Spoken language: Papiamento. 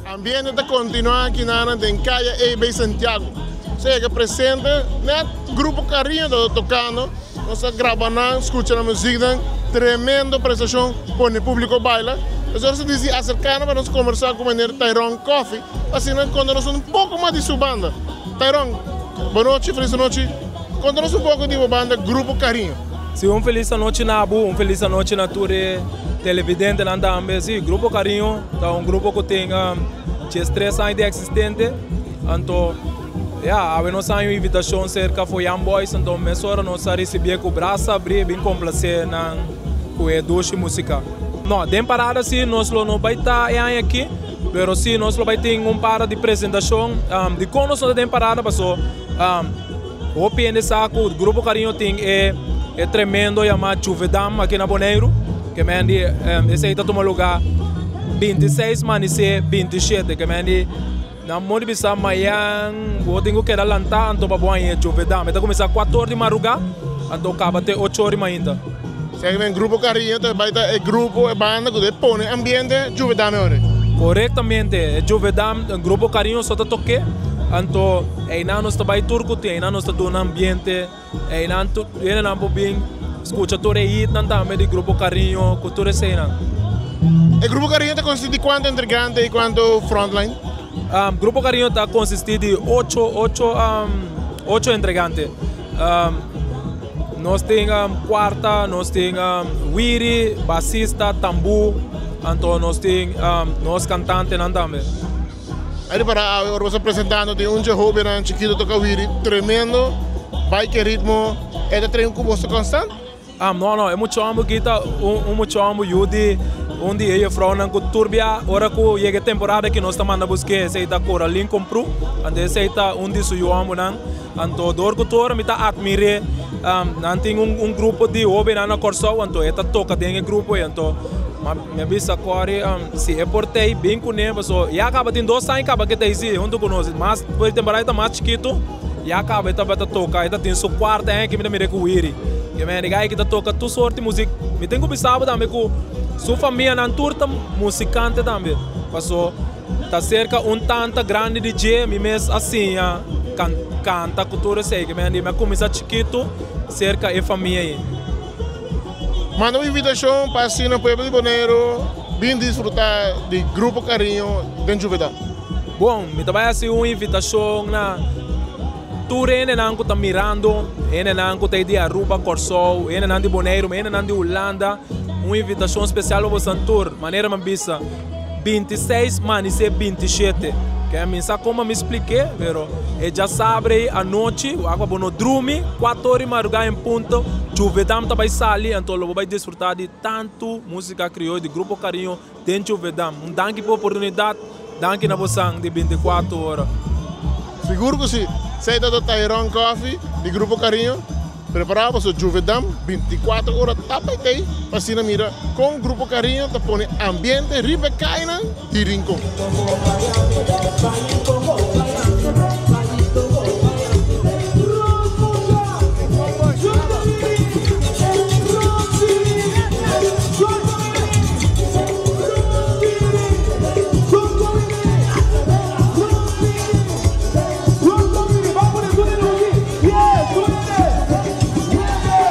Ambiente ta continua aki nan den Caya AB Santiago. Sea presente net Grupo Cariño ta tocando. Nos a graba nan, scucha nan muziek nan. Tremendo prestacion, pone publico baila. Nos a dicidi acerca pa nos conversa cu meneer Tyrone Coffie. Asina conta nos un poco mas di su banda. Tyrone, bon nochi, feliz nochi. Conta nos un poco di bo banda Grupo Cariño. Si, un feliz nochi na bo, un feliz nochi na tur televidentenan tambe. Si, Grupo Cariño ta un grupo cu tin 3 aña di existente. Anto, ja, awe nos tin un invitacion cerca for Young Boys, anto mesora nos a ricibi cu brasa habri, bin complace nan cu e dushi musica. No, den parada si, nos no bay ta aki, pero si, nos lo bay tin un par di presentacion, di con nos no den parada, paso, hopi hende sa cu Grupo Cariño tin e tremendo yama Juvedam aki na Boneiro, kiermen di, esey ta tuma luga 26 manise 27, kiermen di, na modo bisa mañan, bo tin cu keda lanta, anto pa bo haya Juvedam. Ta cuminsa 4 or di maruga, anto caba te 8 or di mainta. Segue Grupo Cariño, bay ta e grupo, e banda cu ta pone ambiente Juvedam ora. Correctamente, Juvedam, Grupo Cariño so ta toca, anto einan nos bay tur cu tin, einan nos ta duna ambiente, einan tur, einan por bin, scucha tur e hit nan tambe di Grupo Cariño, cu tur esey nan. E Grupo Cariño ta consisti di cuanto integrante y cuanto frontline? Grupo Cariño ta consisti di 8 integrante. Nos tin cuarta, nos tin wiri, basista, tambu, anto nos tin nos cantantenan tambe. Ey para awor bo presentando di un hoben chikito toca wiri, tremendo, bay cu ritmo, e ta train cu bo constant? No, e mucha homber cu ta un mucha homber yiu di un di e juffrouwnan cu tur bia, ora cu yega temporada cu nos ta manda busca, esey ta Coralin Compru, anto esey ta un di su yiu hombernan. Anto door cu tur mi ta admire, nan tin un grupo di hobennan na Corsou, anto e ta toca den e grupo y anto mi a bisa Cori, si e por tey bin cune, so ya caba tin 2 aña caba cu ta si hunto cu nos, mas por temporada ta mas chikito, ya caba e tabata toca, e ta tin su cuarta aña cu mi ta mira cu wiri. Kiermen e guy cu ta toca tur soort di musica. Mi tin cu bisa tambe cu su famianan tur ta musicante tambe. Paso ta cerca un tanta grandi di dje, mi mes asina canta cu tur esey. Kiermen mi a cuminsa chikito cerca e famia ey. Manda un invitacion pa asina pueblo di Boneiro bin disfruta di Grupo Cariño den Juvedam. Bon, mi ta bay haci un invitacion na tur hendenan cu ta mirando, hendenan cu ta di Aruba, Corsou, hendenan di Boneiro, hendenan di Hulanda, un invitacion special pa boso tur, manera mi a bisa, 26 manise 27. Cu mi sa con mi explica, pero e diasabra anochi, ora bo no drumi, 4 or di maruga en punto, Juvedam ta bay sali, anto lo bay disfruta di tanto musica crioyo di Grupo Cariño den Juvedam. Un danki pa e oportunidad, danki na boso di 24 ora. Sigur cu si. Esey ta Tyrone Coffie di Grupo Cariño. Prepara pa Juvedam 24 ora tapa y pa asina mira con Grupo Cariño ta pone ambiente riba caya di Rincon.